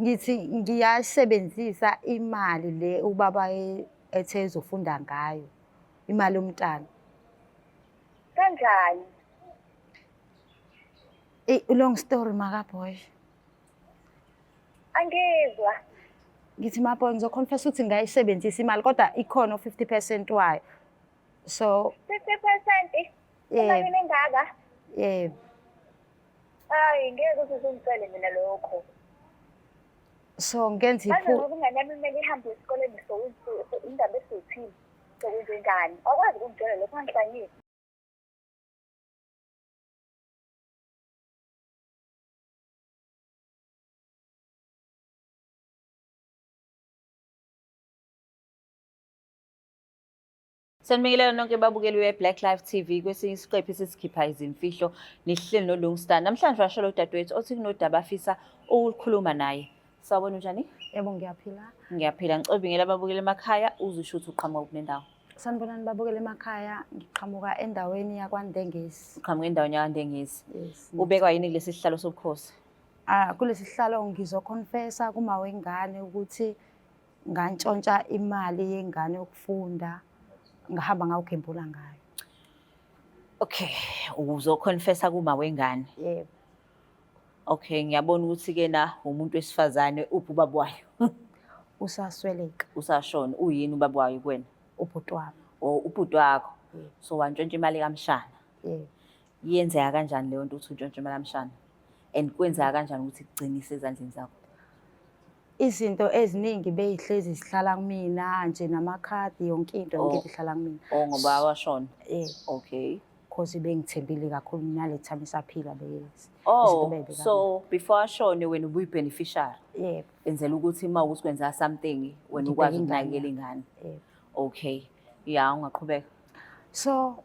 Ngithi ngiyasebenzisa imali le ubaba ethe ezofunda ngayo. Imali yomntana. Kanjani? Ey, long story maka boy. Angizwa. Ngithi ma boy ngizoconfess ukuthi ngayisebenzisa imali kodwa ikhona u-50% wayo. So 50% yebo, emalini engaka? yebo. Hayi ngeke uze uzungicele mina lokho. So ngenza Manje iphu ngoba ingane yami kumele ihambe esikoleni so indaba esiyithini sokwenzenjani? Awukwazi ukungitshela lokho angihlanyile. Sanibingelela nonke babukeli we-Black Life TV kwesinye isiqephu esisikhipha izimfihlo nihleli noLungstar. Namhlanje washo lo dadewethu othi kunodaba afisa ukukhuluma naye. Sawubona unjani? Yebo ngiyaphila. Ngiyaphila. Ngicela ubingele ababukeli emakhaya uzisho ukuthi uqhamuka kuphi nendawo. Sanibonani babukeli emakhaya, ngiqhamuka endaweni yakwaNdengezi. Uqhamuka endaweni yakwaNdengezi. Yes. Ubekwa yini kulesi sihlalo sobukhosi? Ah, kulesi sihlalo ngizoconfessa kuma wengane ukuthi ngantshontsha imali yengane yokufunda ngahamba ngawugembula ngayo. Okay, uzoconfessa kuma wengane. Yebo. Okay, ngiyabona ukuthi ke na umuntu wesifazane uphi ubaba wayo? Usasweleka Usashona. Uyini ubaba wayo kuwena? ubhuti wami. Or ubhuti wakho. Yebo. So wantshontsha imali kamshana. Yebo. Yenzeka kanjani leyo nto ukuthi untshontshe imali kamshana? And kwenzeka kanjani ukuthi kugcinise ezandleni zakho? Izinto eziningi beyihlezi zihlala kumina nje namakhadi yonke into yonke Oh. into ihlala kumina. Oh ngoba washona. Yebo. Okay. Cause bengithembile kakhulu nale time isaphila beyenza. Oh, Izinto beyibeka so before ashone wena ubuyi-beneficiary. Yebo. Enzela ukuthi uma ukuthi kwenzeka something wena Ngibheke ukwazi ingane ukunakekela ingane. Yebo. Okay. Ya, ungaqhubeka. So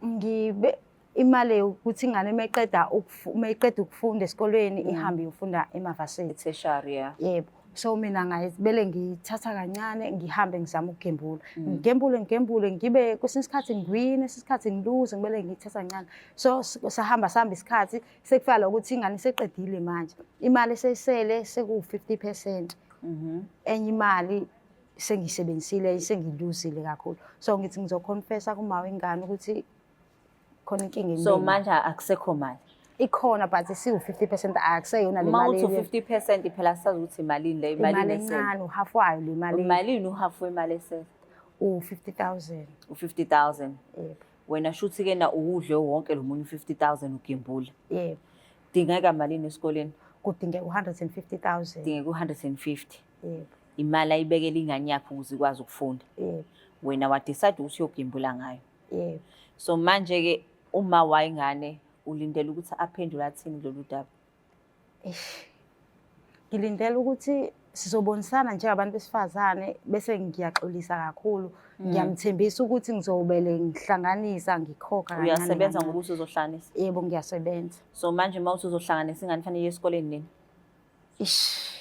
ngibe imali yokuthi ingane meqeda meqeda ukufunda esikolweni ihambe iyofunda emavasithi. Tertiary, yeah. Yebo. So mina ngayibele ngithatha kancane ngihambe ngizama ukugembula. Ngigembule ngigembule ngibe kwesinye isikhathi ngiwine, kwesinye isikhathi ngiluze ngibele ngithatha kancane. So sahamba sahamba isikhathi sekufika la ukuthi ingane iseqedile manje. Imali eseyisele seku-50%. Enye imali sengiyisebenzisile sengiluzile kakhulu. So ngithi ngizoconfessa kuma wengane ukuthi khona inkinga So engibeni. manje akusekho mali. Ikhona but isiwu-50% akuseyona le Uma mali uthi 50% phela sazi ukuthi imalini le imali imalini esele. encane uhalf wayo le mali Imalini uhalf wemali esele? u-50,000. U-50,000. Yebo. Wena shuthi ke na uwudle wonke lo munye u-50,000 ugembula. Yebo. Dingeka malini esikoleni? Kudingeka u-150,000. Dingeka u-150. Yebo. Imali ayibekela ingane yakhe ukuze ikwazi ukufunda. Yebo. Wena wa-decide ukuthi uyogembula ngayo. Yebo. So manje ke uma wayingane ulindele ukuthi aphendule athini kulolu daba? Eish. Ngilindele ukuthi sizobonisana njengabantu besifazane bese ngiyaxolisa kakhulu. Ngiyamthembisa ukuthi ngizobele ngihlanganisa ngikhokha kancane. Uyasebenza kancane. ngoba usuzohlanganisa. Yebo ngiyasebenza. So manje uma usuzohlanganisa ingane fanele iye esikoleni nini? Ish.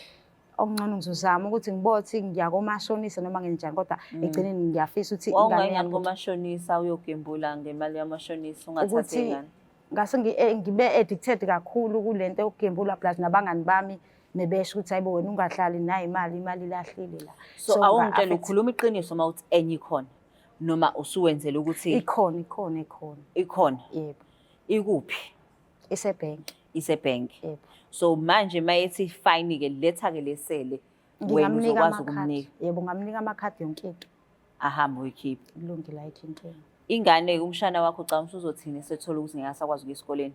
Okungcono ngizozama ukuthi ngibothi ngiya komashonisa noma ngenjani kodwa ekugcineni ngiyafisa ukuthi ingane Wawungayingani yami komashonisa uyogembula ngemali yamashonisa ungathathi ukuthi ingane. ngase ngibe addicted kakhulu kulento yokugembula plus nabangani bami mebesho ukuthi hayibo wena ungahlali nayo imali imali ilahlile la. So awungitshela nga-affect- ukhuluma iqiniso uma uthi enye ikhona noma usuwenzela ukuthi Ikhona ikhona ikhona. ikhona Yebo. ikuphi Isebhenki. isebhenki. Yebo. So manje mayethi fine ke letha ke lesele wena Ngingamnika uzokwazi amakhadi. ukumnika Yebo ngamnika amakhadi yonke into. ahambe uyikhiphe. Kulungile ayikho inkinga. Ingane umshana wakho ucabanga ukuthi uzothini esethola ukuthi ngeke asakwazi ukuya esikoleni?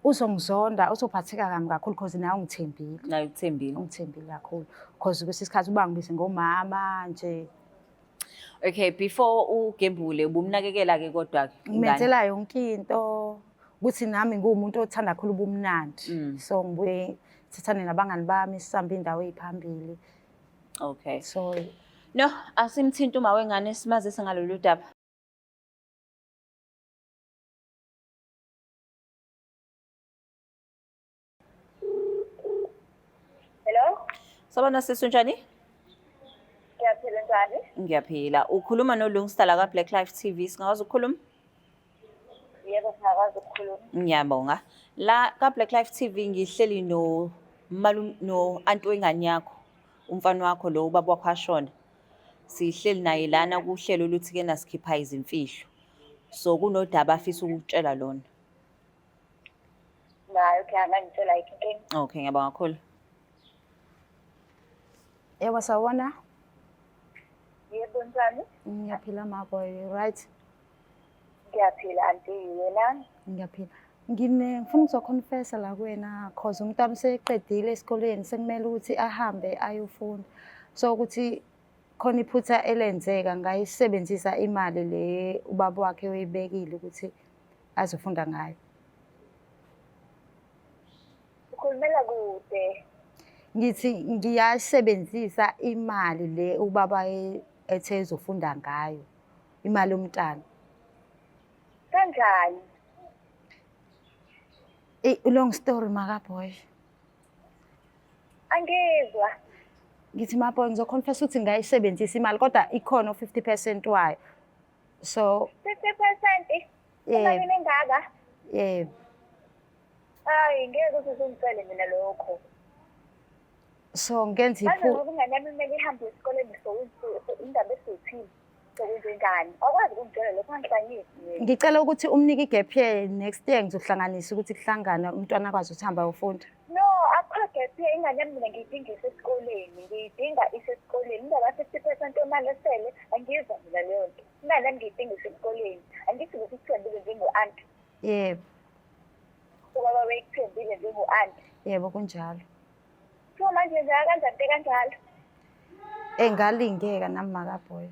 Uzongizonda, uzophatheka kabi kakhulu because nawe ungithembile. Naye ukuthembile. Ungithembile kakhulu because kwesinye isikhathi uba ngibize ngomama nje. Okay, before ugembule ubumnakekela ke kodwa ke ingane. Ngimenzela yonke into ukuthi nami ngiwumuntu othanda kakhulu ubumnandi. So ngibuye sithane nabangani bami sisambe indawo eziphambili. Okay. So No, asimthinta uma wengane simazise ngalolu daba. Hello? Sabona sisi unjani? Ngiyaphila njani? Ngiyaphila. Ukhuluma noLungstar la ka Black Life TV. Singakwazi ukukhuluma? Yebo, singakwazi ukukhuluma. Ngiyabonga. La ka Black Life TV ngihleli no Malu no anti wengane yakho, umfana wakho lo ubaba wakho ashona. Sihleli naye lana kuhlelo oluthi ke nasikhipha izimfihlo. So kunodaba afisa ukukutshela lona. Nayo okay, angangitshela ayikho inkinga. Okay, ngiyabonga kakhulu. Yebo, sawubona. Yebo, njani? Ngiyaphila maboy, right? Ngiyaphila anti, wena? Ngiyaphila. Ngifuna ukuzoconfessa la kuwena cause umntwana useqedile esikoleni sekumele ukuthi ahambe ayofunda. So ukuthi khona iphutha elenzeka ngayisebenzisa imali le ubaba wakhe oyibekile ukuthi azofunda ngayo. Ukhulumela kude. Ngithi ngiyasebenzisa imali le ubaba ethe ezofunda ngayo. Imali yomntana. Kanjani? Eh, long story makaboy. Angizwa. Ngithi maboy ngizoconfess ukuthi ngayisebenzisa imali kodwa ikhona u-50% wayo. So 50% yebo, emalini engaka? yebo. Hayi, ngeke uze uzungitshele mina lokho. So ngenza Manje iphu ngoba ingane yami kumele ihambe esikoleni so indaba esiyithini sokwenzenjani? Awukwazi ukungitshela lokho, angihlanyisi mina. Ngicela ukuthi umnike i-gap year next year ngizohlanganisa ukuthi kuhlangane umntwana akwazi ukuthi ahambe ayofunda. No, akukho gap year, ingane yami mina ngiyidinga isesikoleni, ngiyidinga isesikoleni. Indaba 50% yemali esele angiyizwa mina leyo nto. Imali yami ngiyidinga isesikoleni. Angithi ngikuthembile njengo-anti. Yebo, Ubaba wayekuthembile njengo-anti. yebo kunjalo. So manje njaka kanjani into kanjalo? Engalingeka nami makaboy.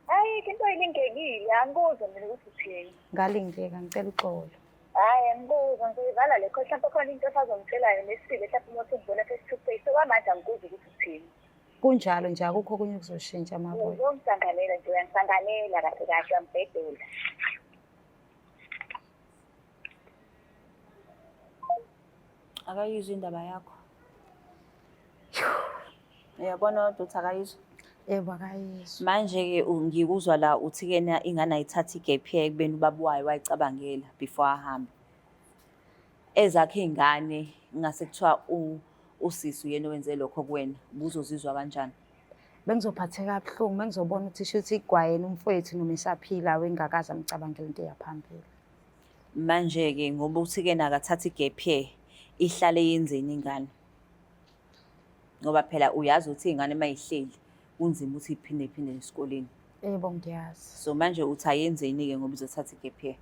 Hayi, into ilingekile, angikuzwa mina ukuthi uthini. Ngalingeka ngicela uxolo. Hhayi, angikuzwa, ngizoyivala le call. Mhlawumpe khona into osazongitshela yona esile, mhlawumpe uma usungibona face to face. Okwamanje angikuzwa ukuthi uthini. Kunjalo nje akukho okunye okuzoshintsha maboy. Uzongisanganela nje, uyangisanganela kahle kahle, uyangibhedela. Akayizwa indaba yakho. Uyabona kodwa ukuthi akayizwa. Yebo akayizwa. Manje-ke ngikuzwa la uthi-ke na ingane ayithathe i-gap year ekubeni ubaba wayo wayicabangela before ahambe. Ezakhe iy'ngane ngase kuthiwa usisi uyena owenze lokho kuwena, ubuzozizwa kanjani? Bengizophatheka kabuhlungu, bengizobona ukuthi shuthi kwayena umfowethu noma esaphila wengakaze amcabangele into eyaphambili. Manje-ke ngoba uthi-ke nakathatha i-gap year, ihlale yenzeni ingane? Ngoba phela uyazi ukuthi iy'ngane uma y'hleli kunzima ukuthi y'phinde y'phinde esikoleni. Yebo ngiyazi. So manje uthi ayenzeni-ke ngoba izothatha i-gap year?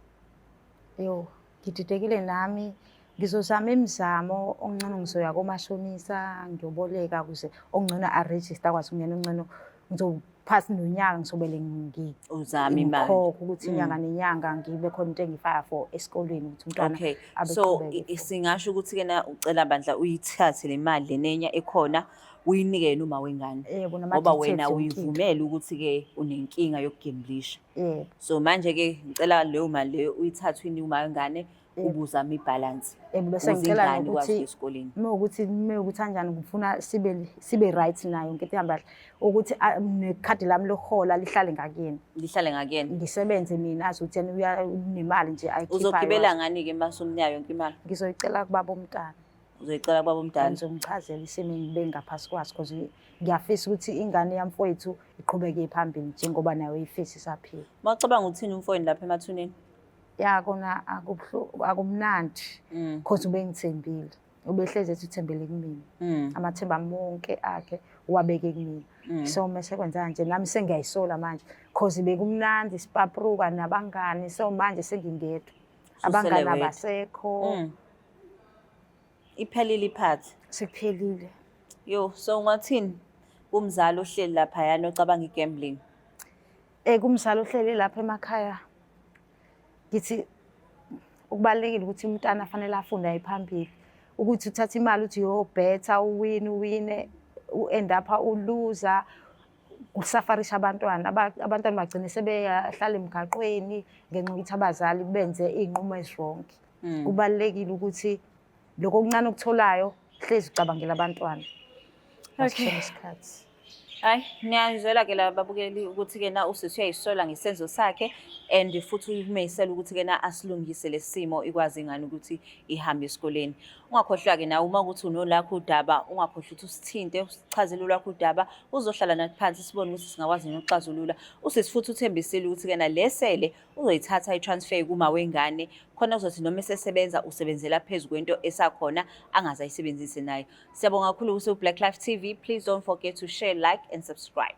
Yo, ngididekile nami. Ngizozama imizamo ongcono ngizoya komashonisa ngiyoboleka ukuze ongcono a-register akwazi ukungena ongcono ngizophasi nonyaka ngisobele Uzame imali. ngikhokhe ukuthi inyanga nenyanga ngibe khona into engifaka for esikolweni ukuthi umntwana Okay, abe so qhubeke futhi. singasho ukuthi-ke na ucela bandla uyithathe le mali le nenya ekhona uyinike yena uma wengane. Yebo, Ngoba nama-details wena yonke into. uyivumele ukuthi-ke unenkinga yokugemblisha. Yebo. So manje-ke ngicela leyo mali leyo uyithathe uyinike uma wengane ubuzame ibhalansi. Yebo, bese Ukuze ngicela ingane ikwazi nokuthi ukuya esikoleni. Uma ukuthi kanjani ngifuna sibe right nayo yonke into ihambe kahle ukuthi nekhadi lami lokuhola lihlale ngakuyena. Lihlale ngakuyena. Ngisebenze mina azi ukuthi yena unemali nje ayikhiphayo. Uzogibela ngani-ke uma usumnika yonke imali? Ngizoyicela kubaba omntana. Uzoyicela kubaba omdala? Ngizomchazela isimo engibe ngaphasi kwaso because ngiyafisa ukuthi ingane yamfowethu iqhubeke phambili njengoba nayo ifisa isaphila. Uma ucabanga uthini umfowenu lapha emathuneni? Ya kona akumnandi because ubengithembile. Ubehlezi ethi uthembele kumina. Amathemba ami wonke akhe uwabeke kumina. So mase kwenzeka nje nami sengiyayisola manje because bekumnandi sipapruka nabangani so manje sengingedwa. Ususele Abangani wedwa. abasekho. Iphelile iphathi. Sekuphelile. Yo, so ungathini kumzali ohleli laphayana ocabanga i-gambling? Kumzali ohleli lapha emakhaya ngithi ukubalulekile ukuthi umntana afanele afunde aye phambili. Ukuthi uthathe imali uthi uyobhetha uwine uwine u-end up uluza kusafarisha abantwana. Abantwana bagcine sebeyahlala emgaqweni ngenxa yokuthi abazali benze iy'nqumo ezi-wrong. Kubalulekile ukuthi lokho okuncane okutholayo hlezi ucabangela abantwana. Ngaso Okay. sonke isikhathi. Hayi, niyayizwela-ke la babukeli ukuthi-ke na usisi uyayisola ngesenzo sakhe and futhi uyimisela ukuthi-ke na asilungise lesi simo, ikwazi ingane ukuthi ihambe esikoleni. Ungakhohlwa-ke nawe uma ukuthi unolakho udaba, ungakhohlwa ukuthi usithinte, usichazele olwakho udaba, uzohlala nathi phansi sibone ukuthi singakwazi yini ukuxazulula. Usisi futhi uthembisile ukuthi-ke na lesele uzoyithatha i-transfer kuma wengane, khona kuzothi noma esesebenza usebenzela phezu kwento esakhona angaze ayisebenzise nayo. Siyabonga kakhulu kusi Black Life TV. Please don't forget to share, like and subscribe.